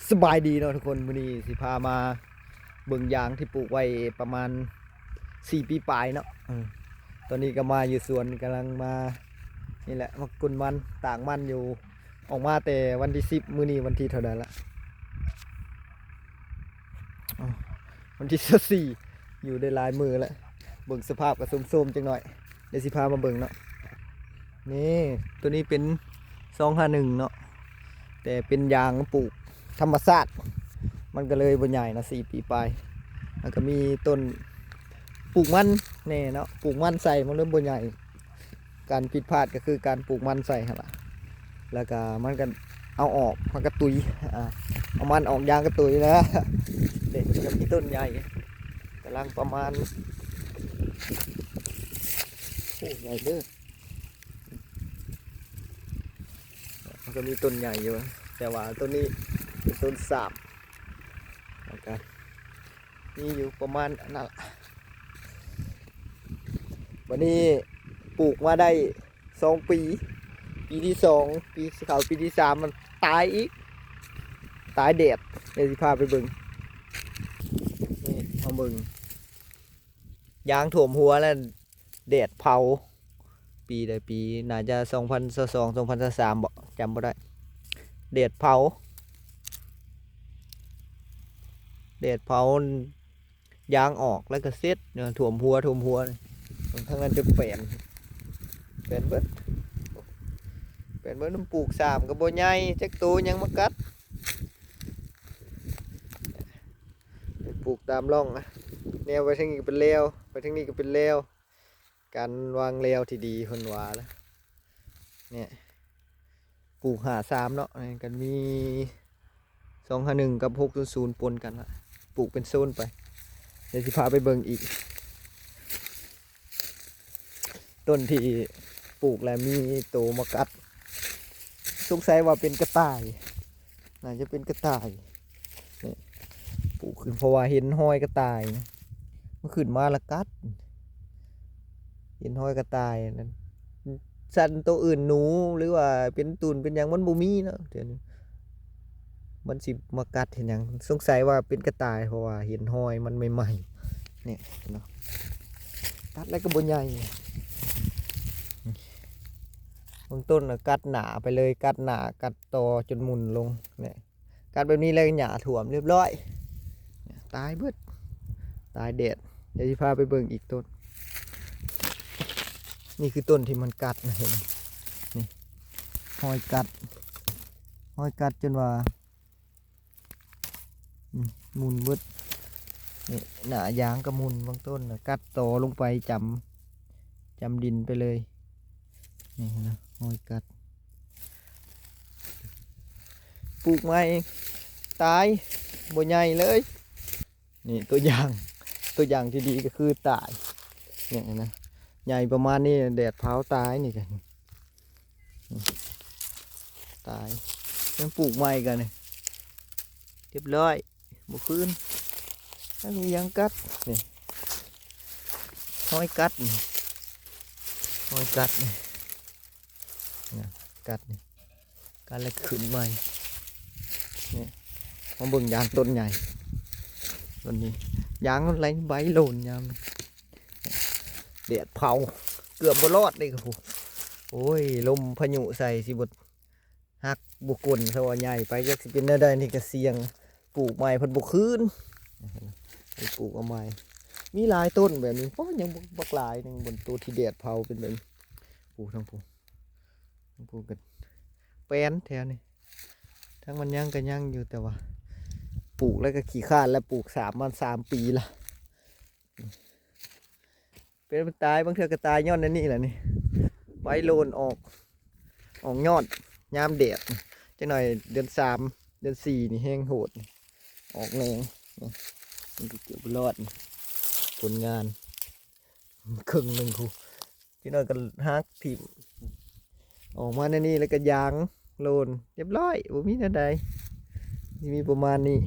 ສະບາຍດີເນາະທຸກຄົນ, ມື້ນີ້ຊິພາມາເບິ່ງຢາງທີ່ປູກໄວ້ປະມານສີ່ປີປາຍເນາະ. ເອີ ຕອນນີ້ກໍມາຢູ່ສວນ ກຳລັງມານີ້ແຫຼະ ມາກົນມັນ ຕາກມັນຢູ່ ອອກມາແຕ່ວັນທີສິບ ມື້ນີ້ວັນທີເທົ່າໃດລະ? ອໍ ວັນທີຊາວສີ່ ຢູ່ໄດ້ຫຼາຍມື້ແລ້ວ. ເບິ່ງສະພາບກໍໂຊມໆຈັກໜ້ອຍ, ດຽວຊິພາມາເບິ່ງເນາະ. ນີ້ ໂຕນີ້ເປັນສອງຫ້າໜຶ່ງເນາະ, ແຕ່ເປັນຢາງປູກທຳມະຊາດ ມັນກໍເລີຍບໍ່ໃຫຍ່ນະ ສີ່ປີປາຍ. ແລ້ວກໍມີຕົ້ນປູກມັນແດ່ເນາະ, ປູກມັນໃສ່ມັນເລີຍບໍ່ໃຫຍ່. ການຜິດພາດກໍຄືການປູກມັນໃສ່ຫັ້ນລະ, ແລ້ວກໍມັນກໍເອົາອອກ ມັນກໍຕຸຍ ອ່າ ເອົາມັນອອກ ຢາງກໍຕຸຍແລ້ວ. ເດ້ ກໍມີຕົ້ນໃຫຍ່ ກຳລັງປະມານ ໂອ້ ໃຫຍ່ເດີ. ມັນກໍມີຕົ້ນໃຫຍ່ຢູ່ ແຕ່ວ່າຕົ້ນນີ້ເປັນຕົ້ນສາບ ແລ້ວກໍມີຢູ່ປະມານນັ້ນລະ. ບັດນີ້ປູກມາໄດ້ສອງປີ ປີທີສອງ ປີຊິເຂົ້າປີທີສາມ ມັນຕາຍອີກ ຕາຍແດດ. ດຽວຊິພາໄປເບິ່ງ ນີ້ ມາເບິ່ງ ຢາງຖ້ວມຫົວແລ້ວ ແດດເຜົາ. ປີໃດ? ປີ ໜ້າຈະສອງພັນຊາວສອງ ສອງພັນຊາວສາມບໍ ຈຳບໍ່ໄດ້. ແດດເຜົາ ແດດເຜົາ ຢາງອອກແລ້ວກໍເສັດ ຖ້ວມຫົວ ຖ້ວມຫົວ. ທາງນັ້ນຈະແປນ ແປນເບິດ ແປນເບິດ. ມັນປູກສາມກໍບໍ່ໃຫຍ່ ຈັກໂຕຫຍັງມາກັດ. ໄປປູກຕາມຮ່ອງ ແນວໄປທາງນີ້ກໍເປັນແລວ ໄປທາງນີ້ກໍເປັນແລວ. ການວາງແລວທີ່ດີເພິ່ນວ່ານະ. ນີ້ ປູກຫ້າສາມເນາະ, ນີ້ກໍມີສອງຫ້າໜຶ່ງກັບຫົກສູນສູນປົນກັນນະ, ປູກເປັນໂຊນໄປ. ດຽວຊິພາໄປເບິ່ງອີກ ຕົ້ນທີ່ປູກແລ້ວມີໂຕມາກັດ ສົງໄສວ່າເປັນກະຕ່າຍ ໜ້າຈະເປັນກະຕ່າຍ. ນີ້ ປູກຂຶ້ນ ເພາະວ່າເຫັນຮອຍກະຕ່າຍ ມັນຂຶ້ນມາລະກັດ ເຫັນຮອຍກະຕ່າຍນັ້ນ. ສັດໂຕອື່ນ ໜູ ຫຼືວ່າເປັນຕຸ່ນເປັນຫຍັງ ມັນບໍ່ມີເນາະ. ດຽວນີ້ມັນຊິມາກັດເຮັດຫຍັງ? ສົງໄສວ່າເປັນກະຕ່າຍ ເພາະວ່າເຫັນຮອຍມັນໃໝ່ໆ. ນີ້ເນາະ ກັດແລ້ວກໍບໍ່ໃຫຍ່. ບາງຕົ້ນນະກັດໜ້າໄປເລີຍ ກັດໜ້າ ກັດຕໍ່ຈົນໝຸ່ນລົງ. ນີ້ ກັດແບບນີ້ແລ້ວຫຍ້າຖ້ວມຮຽບຮ້ອຍ ຕາຍເບິດ ຕາຍແດດ. ດຽວຊິພາໄປເບິ່ງອີກຕົ້ນ. ນີ້ຄືຕົ້ນທີ່ມັນກັດນະ ເຫັນ ນີ້ ຮອຍກັດ ຮອຍກັດຈົນວ່າ ອືມ ໝຸ່ນເບິດ. ນີ້ ໜ້າຢາງກໍໝຸ່ນ ບາງຕົ້ນນະກັດຕໍ່ລົງໄປຈຳ ຈຳດິນໄປເລີຍ. ນີ້ນະ ຮອຍກັດ ປູກໃໝ່ຕາຍ ບໍ່ໃຫຍ່ເລີຍ. ນີ້ຕົວຢ່າງ ຕົວຢ່າງທີ່ດີກໍຄືຕາຍ. ນີ້ນະ ໃຫຍ່ປະມານນີ້ ແດດເຜົາຕາຍນີ້ກໍ ຕາຍ. ຍັງປູກໃໝ່ກັນນີ້ ຮຽບຮ້ອຍ ບໍ່ຄືນ. ຍັງມີຫຍັງກັດ ນີ້ ຮອຍກັດນີ້ ຮອຍກັດນີ້ ນະ ກັດນີ້ ກັດແລ້ວຂຶ້ນໃໝ່. ນີ້ ມາເບິ່ງຢາງຕົ້ນໃຫຍ່ ຕົ້ນນີ້ ຢາງມັນໄຫຼໃບໂຫຼນຍາມນີ້ ແດດເຜົາ ເກືອບບໍ່ລອດເດ້. ໂອ້ຍ ລົມພາຍຸໃສ່ຊິບໍ່ ຫັກບໍ່ກົນຊະວ່າໃຫຍ່ໄປ ຈັກຊິເປັນແນວໃດ. ນີ້ກໍສ່ຽງ ປູກໃໝ່ເພິ່ນບໍ່ຄືນ ໄປປູກເອົາໃໝ່. ມີຫຼາຍຕົ້ນແບບນີ້ ໂອ້ຍ ຍັງບັກຫຼາຍໜຶ່ງ ບົນໂຕທີ່ແດດເຜົາເປັນແບບນີ້. ປູກທາງພຸ້ນ ທາງພຸ້ນກໍແປນແຖວນີ້ ທັງມັນຍັງກໍຍັງຢູ່ ແຕ່ວ່າປູກແລ້ວກໍຂີ້ຄ້ານ ແລ້ວປູກສາມ ມາສາມປີລະ. ເປັນມັນຕາຍ ບາງເທື່ອກໍຕາຍຍ້ອນອັນນີ້ແຫຼະນີ້ ໃບໂຫຼນອອກ ອອກຍອດຍາມແດດ. ຈັກໜ້ອຍເດືອນສາມ ເດືອນສີ່ນີ້ແຮງໂຫດ ອອກແນງ ມັນກໍເກັບບໍ່ລອດ ຜົນງານເຄິ່ງໜຶ່ງພຸ້ນ. ຈັກໜ້ອຍກໍຫັກຖິ້ມ ອອກມາແນວນີ້ແລ້ວກໍຢາງໂຫຼນ ຮຽບຮ້ອຍ ບໍ່ມີແນວໃດ ຊິມີປະມານນີ້.